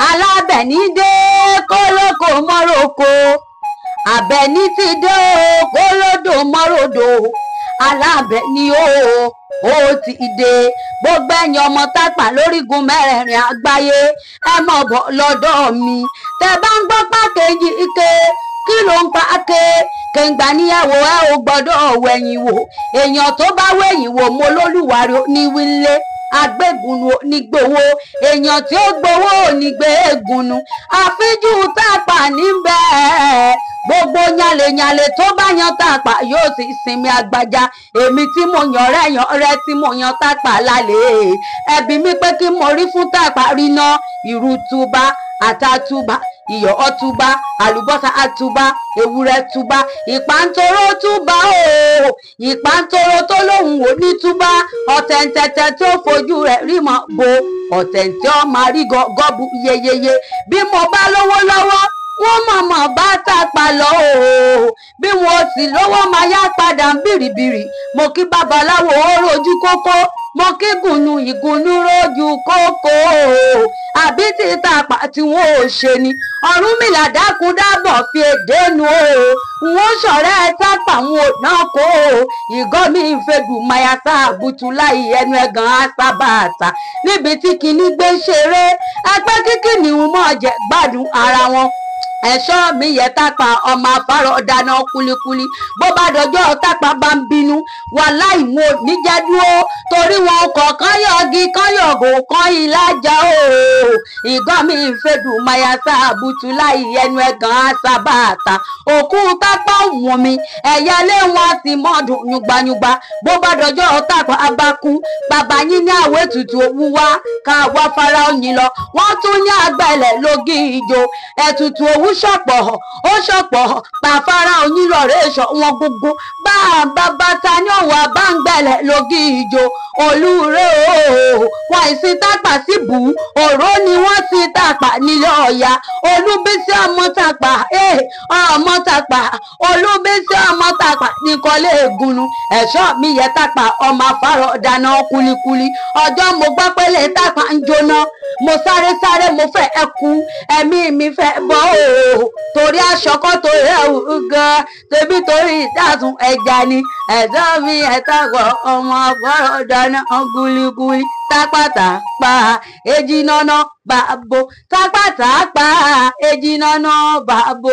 Alábẹ̀ní dé kólókò mọ́roko, Àbẹ̀ní ti dé kólódò mọ́ròdò, Alábẹ̀ní ó ti dé. Gbogbo ẹ̀yin ọmọ Tápà lórígun mẹ́rẹ̀ẹ̀rin àgbáyé, ẹ mọ̀ bọ̀ lọ́dọ̀ mi. Tẹ bá ń gbọ́ pàkejì ike, kí ló ń pa ake? Kẹ̀ǹgbà níyàwó ẹ ò gbọ́dọ̀ wẹ̀yìn wò. Èèyàn tó bá wẹ̀yìn wò mo lólùwárí oníwílé. Agbégunu onígbowó, èèyàn tí ó gbowó onígbégunu. Àfíjú Tápà níbẹ̀. Gbogbo yànlẹ̀yànlẹ̀ tó bá yan Tápà yóò sì sinmi àgbàjá. Èmi tí mo yan rẹ̀ yan rẹ̀ tí mo yan Tápà lálẹ́. Ẹbí mi pé kí mo rí fún Tápà rí ná. Ìrù túbá, ata túbá, iyọ̀ ọtúbá, àlùbọ́sà àtúbá, ewúrẹ́ túbá, ìpàǹtòrò túbá o. Ìpàǹtòrò tó lóhùn ò ní túbá. Ọ̀tẹ̀ǹtẹ̀tẹ̀ tó fojú rẹ̀ rí mọ́ bo. Ọ̀tẹ̀ǹtẹ̀ ọ máa rí gọ́bù yeyeye. Bí mo bá lówó lọ́wọ́, wọ́n mọ̀mọ́ bá Tápà lọ o. Bí wọn sì lówó máa yá padà ń bìrìbìrì. Mo kí babaláwo ó rojú kókó. Mo kí gùnù ìgùnnú rojú kókó. Àbí tí Tápà tí wọn ò ṣe ni. Ọ̀rúnmìlà dákun dábọ̀ fi èdè nu o. Wọ́n ṣọ̀rẹ́ Tápà wọn ò náà kó o. Ìgọ́ mi ń fẹ́dù mayasa àbùtù láì ẹnu ẹ̀gàn àṣàbàtà. Níbi tí kinní gbé ṣeré, ẹgbẹ́ kíkì ni wọ́n mọ̀ jẹ́ gbádùn ara wọn. Ẹ̀ṣọ́ mi yẹ Tápà ọmọ afárọ̀ dáná kúlíkúlí. Bó bá dọjọ́ Tápà bá ń bínú, wàláì wọn ò ní jẹ́ dúró. Torí wọn kọ̀ọ̀kan yọ̀gì kan yọ̀gò kan ìlàjà o. Ìgọ́ mi ń fẹ́dù mayasa àbùtù láì ẹnu ẹ̀gàn àṣàbàtà. Òkú Tápà wọ̀n mi, ẹ̀yà lé wọn sì mọ́dún yùngbàyùngbà. Bó bá dọjọ́ Tápà bá kú, bàbá yín ní àwẹ̀ tutù òwú wá ká wá fara oyin lọ. Wọ́n tún ní àgbẹ̀lẹ̀ lógì ìjò. Ẹ̀tùtù òwú ṣọ̀pọ̀, ó ṣọ̀pọ̀, pàfárá oyin lọ̀rẹ́ ṣọ̀ wọn gbogbo. Bá bàbá ta ní ọ̀wà bá ń gbẹ̀lẹ̀ lógì ìjò. Olúre o, wọn ìsìn Tápà sí bù ú, òró ni wọ́n ti Tápà nílé Ọ̀yà. Olúbísí ọmọ Tápà, ọmọ Tápà, Olúbísí ọmọ Tápà nìkọ́lé ègúnnu. Ẹ̀ṣọ́ mi yẹ Tápà ọmọ afárọ̀ dáná kúlíkúlí. Ọjọ́ mo gbọ́ pé lè Tápà ń jóná, mo sáré sáré mo fẹ́ ẹ kú, ẹ̀mí mi fẹ́ bọ́ o. Torí aṣọ kọ́ torí ẹ̀wù gan, tẹ̀bí torí ìdásùn ẹja ni. Ẹ̀ṣọ́ mi yẹ Tápà ọmọ afárọ̀ dáná gúlígúlí. Tápàtàpá èjì nánà bàbò. Tápàtàpá èjì nánà bàbò.